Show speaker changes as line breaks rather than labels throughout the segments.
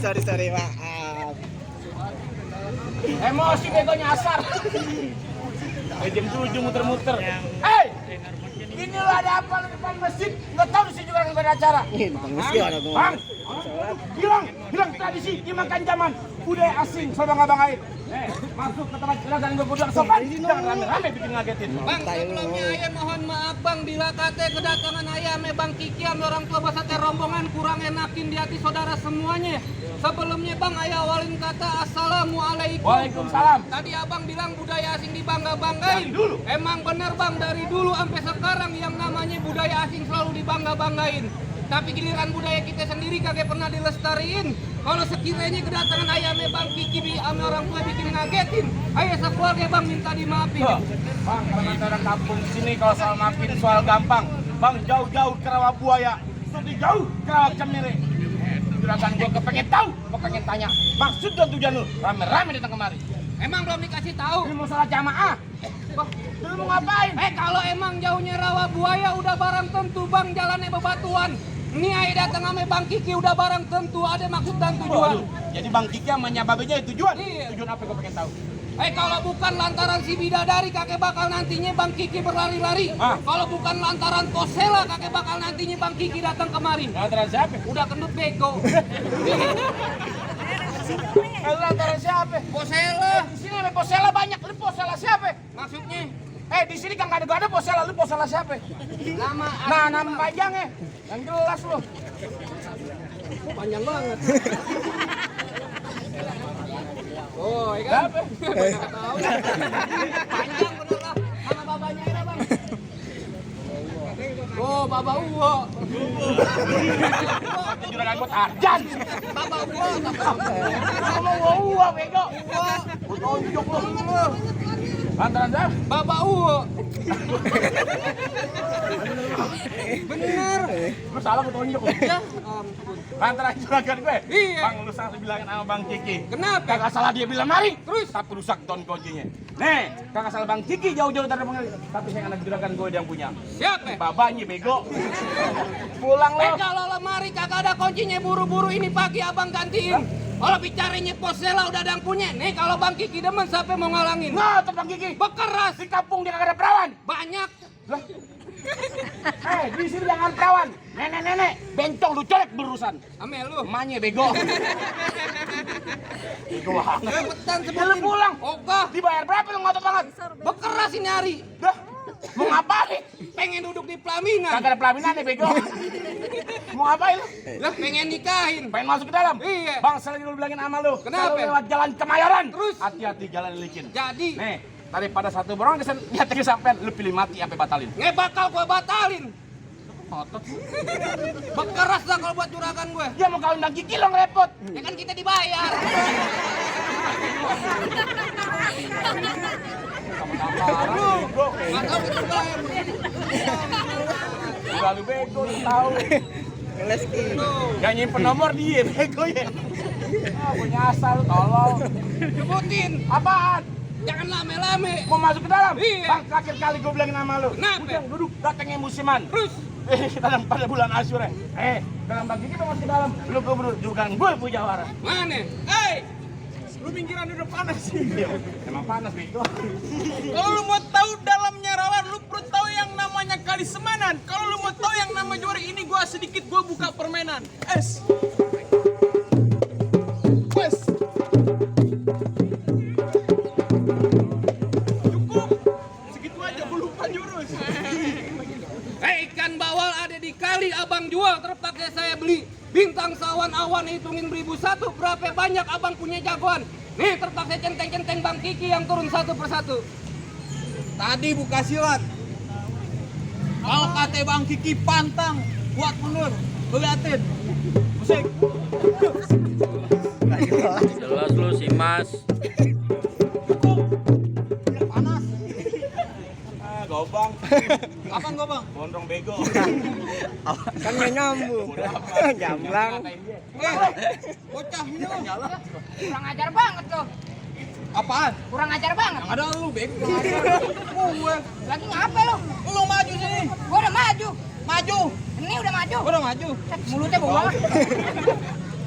Sorry, maaf.
Emosi bego nyasar. Jam 7 muter-muter. Hei! Ini lo ada apa di depan masjid? Nggak tahu di sini juga nggak ada acara. Bang, hilang tradisi dimakan zaman budaya asing soal bangga-banggain. Masuk ke tempat kedatangan gue kudu sopan. Jangan rame-rame bikin ngagetin.
Bang, sebelumnya ayah mohon maaf bang bila kate kedatangan ayah ame bang Kiki ame orang tua basate rombongan kurang enakin di hati saudara semuanya. Sebelumnya bang ayah awalin kata assalamualaikum.
Waalaikumsalam.
Tadi abang bilang budaya asing dibangga-banggain. Emang bener bang dari dulu sampai sekarang yang namanya budaya asing selalu dibangga-banggain. Tapi giliran budaya kita sendiri kagak pernah dilestariin. Kalau sekiranya kedatangan ayamnya Bang Kiki ame orang tua bikin ngagetin, ayah sekeluarga Bang minta dimaafin.
Bang, kalau kata orang kampung sini kalau soal maafin soal gampang. Bang, jauh-jauh ke rawa buaya, studi jauh ke rawa cemere. Juragan gue kepengen tahu, kepengen tanya. Maksud dan tujuan lu, rame-rame datang kemari.
Emang belum dikasih tahu?
Ini mau salat jamaah. Lu mau ngapain?
Kalau emang jauhnya rawa buaya udah barang tentu Bang jalannya bebatuan. Ini ayah datang ame Bang Kiki udah barang tentu ada maksud dan tujuan.
Jadi Bang Kiki sama nyababenya tujuan?
Iya.
Tujuan apa gue pengen tahu?
Kalau bukan lantaran si bidadari kakek bakal nantinya Bang Kiki berlari-lari. Kalau bukan lantaran Kosela kakek bakal nantinya Bang Kiki datang kemari.
Lantaran siapa?
Udah kendut bego.
Lantaran siapa?
Kosela.
Di sini ada Posela banyak. Lu Posela siapa?
Maksudnya?
Di sini kan nggak ada Posela. Lu Posela siapa? Nama panjangnya. Yang jelas lu.
Panjang banget. Oh, iya kan? Tahu. Panjang bener lah. Nama babanya ini, Bang. Oh, Baba Uwo.
Juragan gue Tarjan.
Baba Uwo.
Sama Uwo, bego. Uwo. Tunjuk lu. Lantaran siapa?
Baba Uwo. Bener.
Lu salah gue tunjuk.
Ya,
Lantaran juragan gue.
Iya.
Bang, lu salah bilangin sama Bang Kiki.
Kenapa?
Kagak salah dia bilang mari. Terus tapi rusak ton kuncinya. Nih, kagak salah Bang Kiki jauh-jauh dari pengadilan. Tapi saya anak juragan gue yang punya.
Siapa?
Babanya bego. Pulang lo.
Kalau lemari kagak ada kuncinya buru-buru ini pagi abang gantiin. Kalau bicaranya Posela udah ada yang punya. Nih kalau Bang Kiki demen siapa mau ngalangin?
Nah, tuh Bang Kiki.
Bekeras.
Di kampung dia kagak ada perawan.
Banyak.
Lah. Di sini jangan perawan. Nenek-nenek, bencong lu colek berurusan.
Ame lu.
Emaknya bego. Bego banget.
Cepetan
Lu
sebutin.
pulang.
Oke.
Dibayar berapa lu ngotot banget?
Bekeras ini hari.
Dah. Mau ngapain?
Pengen duduk di pelaminan.
Kagak ada pelaminan nih bego. Mau ngapain lu?
Lah pengen nikahin.
Pengen masuk ke dalam?
Iya.
Bang, selalu dulu bilangin sama lu.
Kenapa?
Kalau lewat jalan Kemayoran.
Terus?
Hati-hati jalan licin.
Jadi.
Nih, daripada satu borong nyata kesampean, lu pilih mati apa batalin?
Nggak bakal gua batalin.
Otot.
Bekeras lah kalau buat juragan gue.
Dia mau kawin Bang Kiki lo ngerepot.
Ya kan kita dibayar. Nggak tahu kita bayar.
Udah lu bego, lu tahu.
Ngeles ki.
Yang nyimpen nomor dia bego ya. Punya asal tolong.
Sebutin.
Apaan?
Jangan lame-lame.
Mau masuk ke dalam?
Iya.
Bang, terakhir kali gue bilangin sama lu.
Kenapa?
Udah, duduk, datangnya musiman.
Terus.
Dalam pada bulan Asyura. Dalam bagi kita masuk ke dalam. Lu keburu juga gue punya jawara.
Mana?
Lu pinggiran udah panas sih. Emang panas bego.
Kalau lu mau tahu dalamnya rawan, lu perlu tahu yang namanya kali semanan. Kalau lu mau tahu yang nama juara ini, gua sedikit buka permainan. Cukup. Segitu aja, gua lupa jurus.
Ikan bawal ada di kali abang jual terpakai saya beli. Bintang sawan awan hitungin 1001 berapa banyak abang punya jagoan. Nih terpakai centeng-centeng Bang Kiki yang turun satu persatu.
Tadi buka silat. Kalau kata Bang Kiki pantang, buat mundur. Lu liatin. Musik.
Jelas lu si Mas.
Panas.
Gobang.
Kapan gua, Bang?
Gondrong bego.
Kan nggak nyambung. Jamblang.
Bocah ini lu.
Kurang ajar banget tuh.
Apaan?
Kurang ajar banget.
Yang ada lu bego. Gue.
Lagi ngapa lu?
Lu maju sini.
Gua udah maju.
Maju.
Ini udah maju.
Gua udah maju.
Mulutnya bau banget.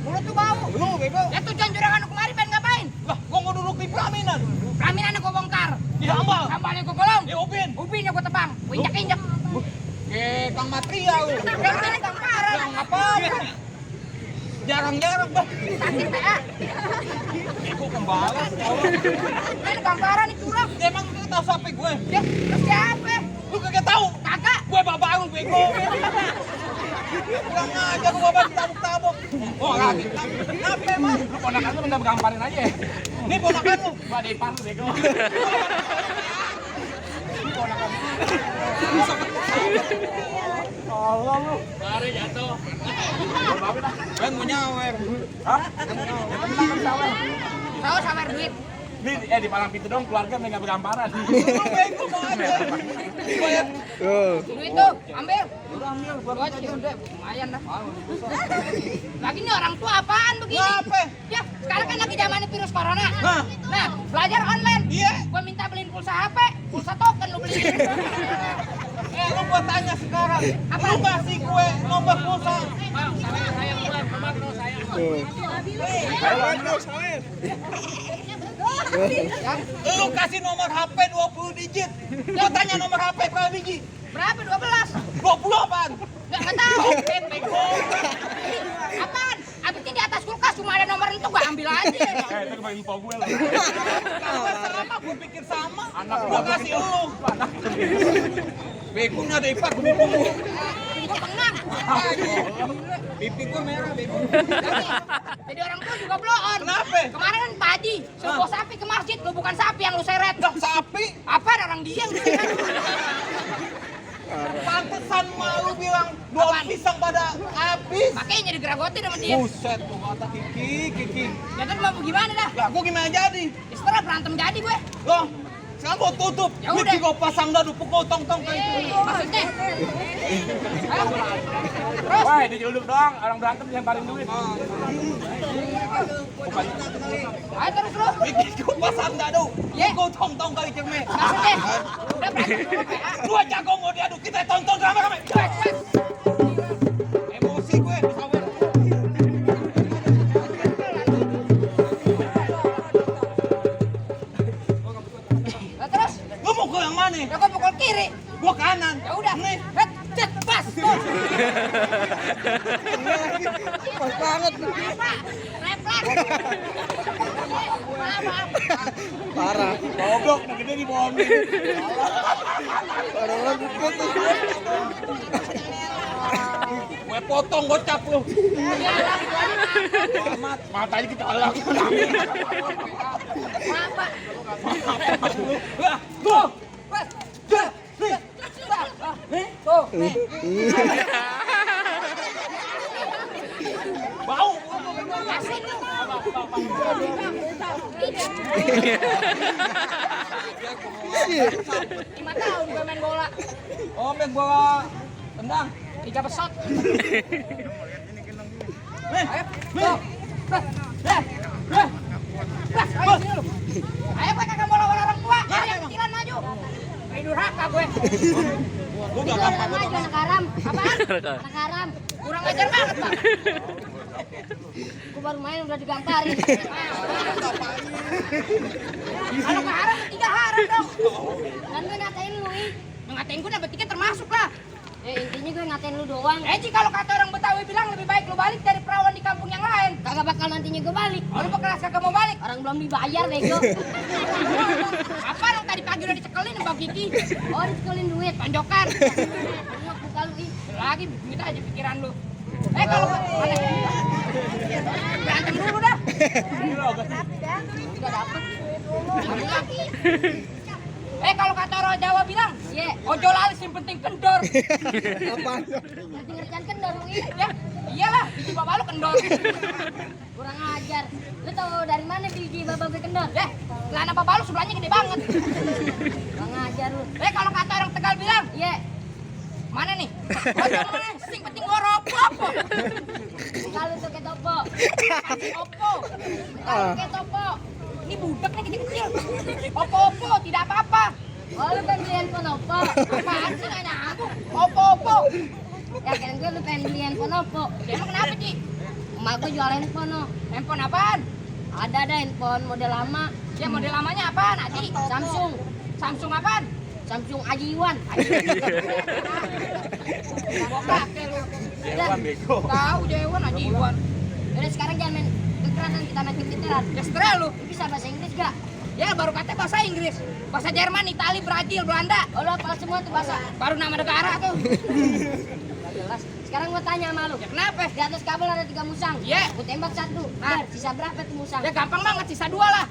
Mulut tuh bau.
Lu bego.
Ya tujuan juragan kemarin pengen ngapain?
Lah, gua mau duduk di pelaminan.
Pelaminan gua bongkar.
Di hambal.
Sambalnya gua golong.
Di ubin.
Ubinnya gua tebang. Gua injak-injak.
Kang material.
Yang mana gamparan?
Yang apa? Jarang-jarang, Bah.
Sakit PA.
Bego kembalas.
Ini gamparan nih curang.
Emang lu tahu siapa gue?
Ya, terus siapa?
Lu kagak tahu?
Kagak.
Gue bapak lu bego. Kurang ajar lu bapak tabuk-tabuk. Oh, lagi. Kenapa emang? Lu ponakan lu minta gamparin aja. Ini ponakan lu. Pak Depan lu bego. Ini ponakan lu. Allah lu.
Mari jatuh.
Kan mau nyawer. Hah?
Tahu sama duit.
Di palang pintu dong keluarga enggak bergamparan. Lu bego mau aja. Dibayar.
Duit tuh, ambil. Gua aja udah lumayan dah. Lagi nih orang tua apaan begini?
Apa?
Ya, sekarang kan lagi zamannya virus corona.
Hah?
Nah, belajar online.
Iya.
Gua minta beliin pulsa HP, pulsa token lu beliin.
Lu gua tanya sekarang.
Apa?
Lu kasih gue nomor pulsa. Lu kasih nomor HP 20 digit. Gua tanya nomor HP berapa biji?
Berapa? 12.
20 apaan?
Nggak tahu.
Bego.
Apaan? Abis ini di atas kulkas cuma ada nomor itu gua ambil aja.
Itu kemarin info gue lah. Kalau sama, gue pikir sama. Anak gua kasih lu. Begonya ada ipak gue bego.
Gua pengang.
Pipi gue merah bego.
Jadi orang tua juga blow on.
Kenapa?
Kemarin kan Pak Haji suruh bawa sapi ke masjid, lu bukan sapi yang lu seret.
Dah sapi.
Apa orang dia yang diseret?
Pantesan malu bilang daun pisang pada habis.
Makanya digeragotin sama dia.
Buset, tuh kata Kiki.
Jadi mau gimana dah?
Lah, gue gimana jadi?
Istirahat berantem jadi gue.
Loh, sekarang gue tutup.
Ya udah.
Kiki gue pasang dadu pukul tong-tong kayak itu.
Maksudnya? Ayo. Terus.
Wah, dijeluduk doang. Orang berantem dilemparin duit.
Ayo terus lu.
Kiki gue pasang dadu.
Ye.
Pukul tong-tong kali cerme.
Maksudnya? Udah berantem dulu, PA.
Dua jago mau diadu, kita tonton rame-rame. Emosi gue, disawer.
Nah, terus.
Lu mau ke yang mana?
Ya gua pukul kiri.
Gua kanan.
Ya udah.
Nih.
Het, cet, pas. Tuh.
Pas banget.
Apa? Refleks. Maaf.
Parah.
Goblok, udah gede dibohongin.
Parah banget tuh.
Gue potong gocap lu. Amat, matanya kita halang.
Maaf, Pak.
Tuh.
Tuh, nih.
Bau.
Asin lu. Lima tahun gue main bola.
Oh, main bola tendang.
3 pesot.
Nih,
Ayo. Tuh. Ayo sini lu. Ayo gue kagak mau lawan orang tua. Ayo yang kecilan maju. Hidup raka gue.
Lu gak gampang
maju anak haram. Apaan? Anak haram. Kurang ajar banget, Pak. Gue baru main udah digamparin. Anak haram 3 haram dong. Kan gue ngatain lu, ngatain gue dapet tiket termasuk lah. Ya intinya gue ngatain lu doang. Ji kalau kata orang Betawi bilang lebih baik lu balik dari perawan di kampung yang lain. Kagak bakal nantinya gue balik. Oh, lu bakal kagak mau balik? Orang belum dibayar bego. Apa orang tadi pagi udah dicekelin sama Kiki? Oh, dicekelin duit, panjokan. Enak buka lu ih. Lagi duit aja pikiran lu. Kalau mana? Berantem dulu dah. Tidak dapet. Kalau kata orang Jawa bilang, ojo lalis yang penting kendor.
Apaan?
Nanti ngerjain kendor lu ya. Iyalah, biji bapak lu kendor. Kurang ajar. Lu tau dari mana biji bapak gue kendor? Celana bapak lu sebelahnya gede banget. Kurang ajar lu. Kalau kata orang Tegal bilang, mana nih? Ojo mana? Sing penting gua ropo. Kalau tuh kayak topo. Opo. Kalau kayak topo. Ini budak nih kecil-kecil. Opo, tidak apa-apa. Oh, lu pengen beli handphone Oppo? Apaan sih nanya aku? Oppo. Ya kan gue lu pengen beli handphone Oppo. Emang kenapa, Ci? Emak gue jual handphone no.
Handphone apaan?
Ada handphone model lama.
Ya model lamanya apaan, Aji?
Samsung.
Samsung apaan?
Samsung Ajiwan.
Gua pakai lu.
Dewan bego.
Tahu Dewan Ajiwan.
Udah sekarang jangan main kekerasan, kita main kepintaran.
Ya setelah lu.
Bisa bahasa Inggris gak?
Ya baru kata bahasa Inggris. Bahasa Jerman, Itali, Brazil, Belanda.
Oh lo hafal semua tuh bahasa.
Baru nama negara tuh.
Gak jelas. Sekarang gua tanya sama lu.
Ya kenapa?
Di atas kabel ada 3 musang.
Iya.
Gua tembak 1.
Ah.
Sisa berapa tuh musang?
Ya gampang banget, sisa 2 lah.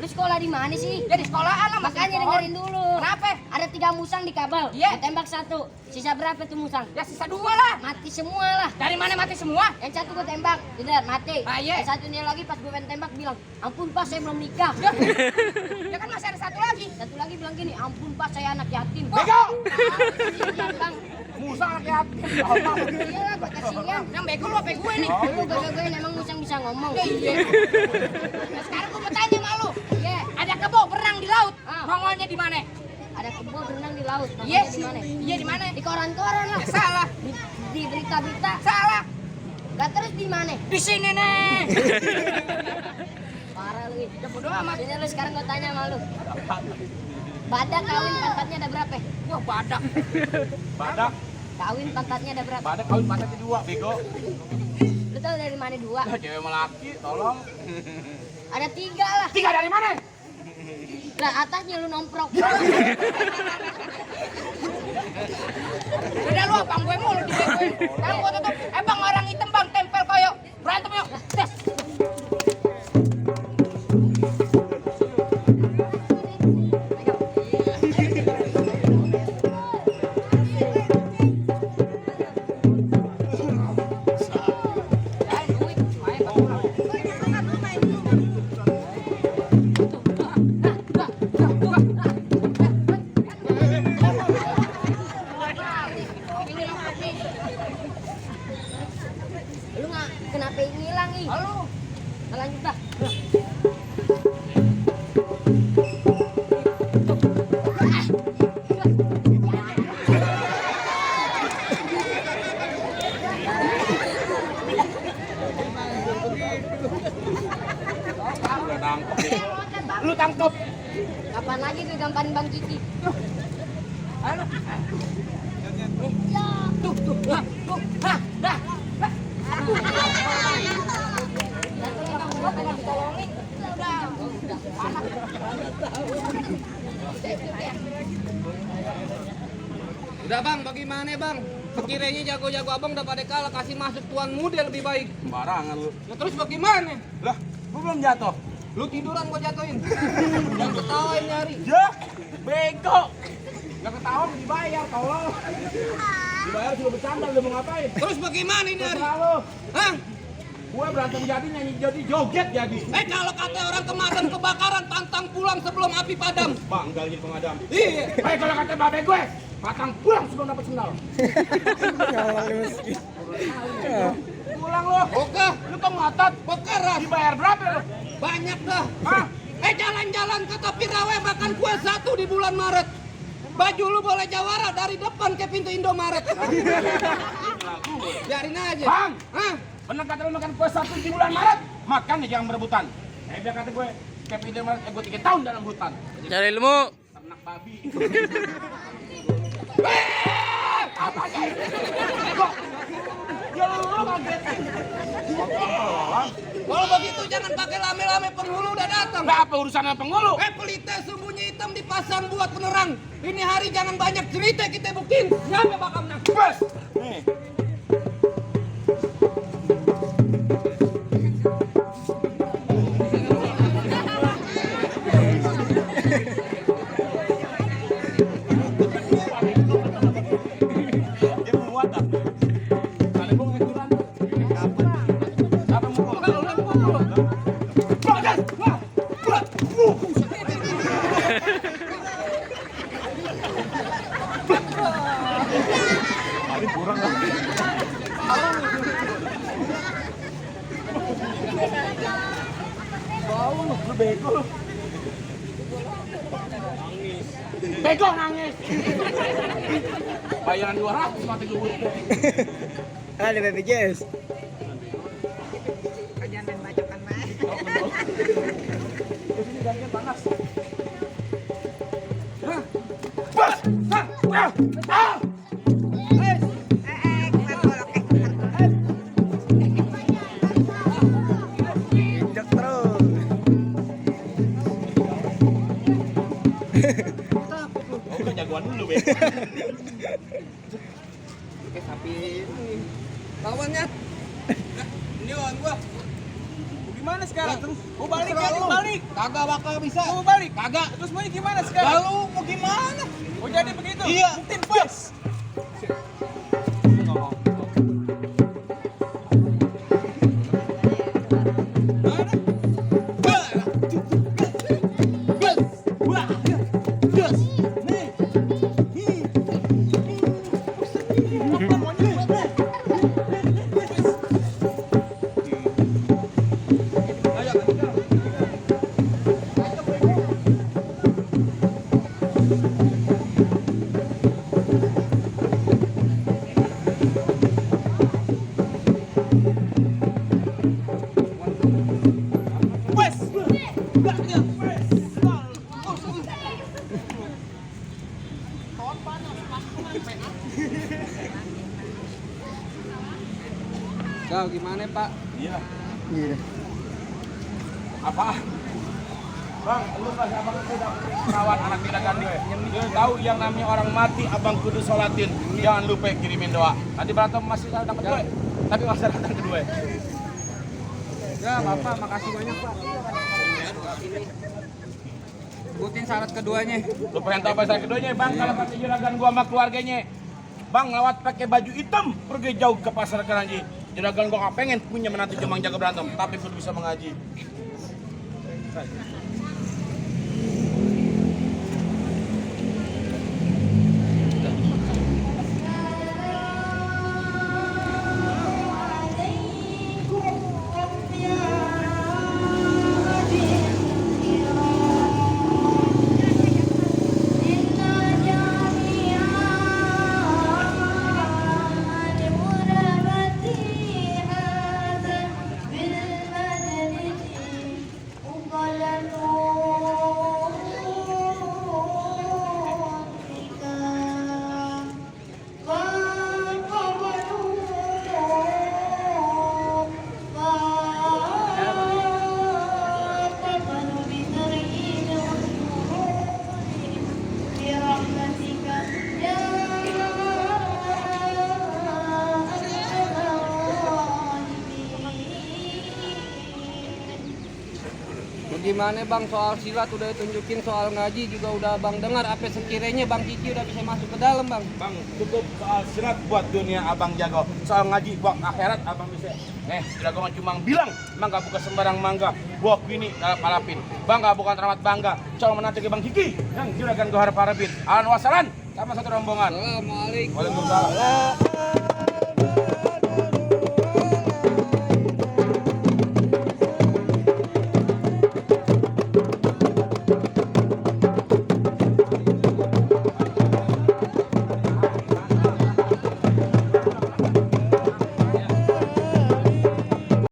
Lu sekolah di mana sih?
Ya di sekolahan lah, masih
Makanya
di pohon.
dengerin dulu.
Kenapa?
Ada 3 musang di kabel.
Iya.
Gua tembak 1. Sisa berapa tuh musang?
Ya sisa 2 lah.
Mati semua lah.
Dari mana mati semua?
Yang 1 gua tembak, tidak mati.
Ah, iya.
Yang satunya lagi pas gua pengen tembak bilang, ampun Pak saya belum nikah.
Ya kan masih ada 1 lagi.
Satu lagi bilang gini, ampun Pak saya anak yatim.
Bego.
Kasihan Bang.
Musa anak yatim.
Iya lah, gua kasihan.
Yang bego lu apa gue nih?
Lu gak emang musang bisa ngomong.
Ya iya. Nah, sekarang gue mau tanya sama lu.
Iya.
Ada kebo berenang di laut.
Ah.
Nongolnya di mana?
Ada kebo berenang di laut.
Yes.
Namanya di mana?
Iya di mana?
Di koran-koran lah.
Ya, salah.
Di berita-berita.
Salah.
Lah terus di mana?
Di sini nih.
Parah lu.
Ya bodo amat.
Ini lu sekarang gua tanya sama lu. Badak kawin pantatnya ada berapa?
Wah badak.
Badak.
Kawin pantatnya ada berapa?
Badak kawin pantatnya 2 bego.
Lu tahu dari mana 2?
Cewek sama laki, tolong.
Ada 3 lah.
3 dari mana?
Lah atasnya lu nomprok.
Udah lu abang gue mulu dibegoin. Sekarang gue tutup. Bang orang hitam bang tempel koyo. Berantem yuk. Tes.
Lu nggak kenapa ngilang ih?
Halo.
Lanjut dah.
Udah nangkep. Lu tangkep.
Kapan lagi gue gamparin Bang Kiki?
Halo.
Ya.
Tuh tuh. Nah, tuh. Nah, dah. Udah bang, bagaimana bang? Sekiranya jago-jago abang udah pada kalah, kasih masuk tuan muda lebih baik.
Sembarangan lu.
Ya terus bagaimana?
Lah, gua belum jatuh.
Lu tiduran gua jatuhin. Jangan ketawain nyari.
Ya, bego. Gak ketahuan dibayar, tolong. Dibayar sudah bercanda, lu mau ngapain?
Terus bagaimana ini hari?
Terserah lu.
Hah?
Gue berantem jadi, nyanyi jadi, joget jadi.
Kalau kata orang kemarin kebakaran, pantang pulang sebelum api padam.
Banggal jadi pemadam.
Iya.
Kalau kata babe gue, pantang pulang sebelum dapat sendal. Pulang lu.
Oke,
Lu kok ngotot?
bekeras.
Dibayar berapa lu?
Banyak dah.
Hah?
Jalan-jalan ke tepi rawa makan kue 1 di bulan Maret. Baju lu boleh jawara dari depan ke pintu Indomaret. Biarin aja.
Bang!
Hah?
Bener kata lu makan kue 1 di bulan Maret? Makan ya jangan berebutan. Dia kata gue, kayak pintu Maret, gue 3 tahun dalam hutan.
Cari ilmu.
Ternak babi.
Apa sih?
Kok? Ya lu kagetin.
Kalau begitu jangan pakai lame-lame, penghulu udah datang.
Nggak apa urusan sama penghulu?
Pelita sembunyi hitam dipasang buat penerang. Ini hari jangan banyak cerita, kita buktiin siapa bakal menang.
Bes! Nih. Dia mau muat tak? Kali gua ngejuran. Siapa mukul?
Kalau lu yang pukul.
Bagas! Wah! Berat! Tadi kurang lah. Bau lu bego lu. Nangis. Bego nangis. Bayaran 200 mati gue.
Ada BPJS. Injek terus.
Oke, jagoan dulu, Be.
Oke, sapi ini. Lawannya.
Ini lawan gua.
Gimana sekarang?
Mau balik ya, balik. Kagak bakal bisa. Mau balik? Kagak. Terus mau gimana sekarang? Lalu mau gimana? Oh jadi begitu? Iya. Buktiin pas.
Kau gimana Pak?
Iya.
Iya.
Apa? Bang, lu kasih abang sudah rawat anak juragan gue. Dia tahu yang namanya orang mati, abang kudu sholatin. Jangan lupa kirimin doa. Nanti berantem masih dapat duit, tapi masih datang kedua.
Ya Bapak, makasih banyak Pak. Sebutin syarat keduanya.
Lu pengen tahu apa syarat keduanya, Bang? Kalau kata juragan gua sama keluarganya, Bang lawat pakai baju hitam, pergi jauh ke pasar Keranji. Juragan gua gak pengen punya menantu jomang jago berantem, tapi kudu bisa mengaji.
Gimana Bang soal silat udah ditunjukin, soal ngaji juga udah Bang dengar, apa sekiranya Bang Kiki udah bisa masuk ke dalam Bang?
Bang, cukup soal silat buat dunia abang jago. Soal ngaji buat akhirat abang bisa. Juragan cuma bilang, mangga bukan sembarang mangga. Buah ini dalam palapin. Bangga bukan teramat bangga. Calon menantu ke Bang Kiki yang juragan gue harap harapin. Ahlan wasalan sama satu rombongan.
Assalamualaikum.
Waalaikumsalam.